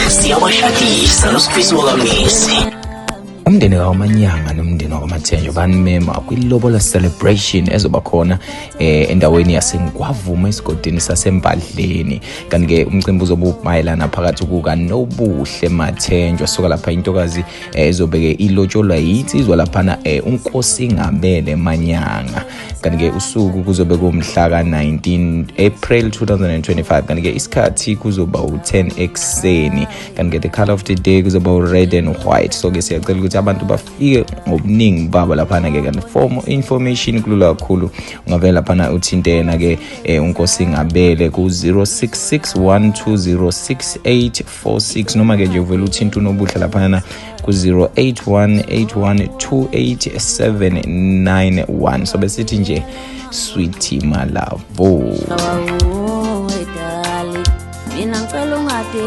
Siyabashadisa noSifiso kaMnisi. Umndeni wakwaManyanga nomndeni wakwaMathenjwa banimema kwilobola celebration ezoba khona endaweni yaseNgwavuma esigodini saseMbadleni. Kanti-ke umcimbi uzobe umayelana phakathi kukaNobuhle Mathenjwa suka lapha intokazi ezobe-ke ilotsholwa yinsizwa laphana uNkosingabele Manyanga. Kanti-ke usuku kuzobe kuwumhla ka-19 April 2025. Kanti-ke isikhathi kuzoba u-10 ekuseni. Kanti-ke the color of the day kuzoba u-red and white. So-ke siyacela ukuthi abantu bafike ngobuningi babo laphana-ke. Kanti for more information kulula kakhulu, ungavela laphana uthinte yena-ke uNkosingabele ku-066 120 6846, noma-ke nje uvele uthinte uNobuhle laphana ku-081 8128791. So besithi nje sweetie malavo. Mina ngicela ungade.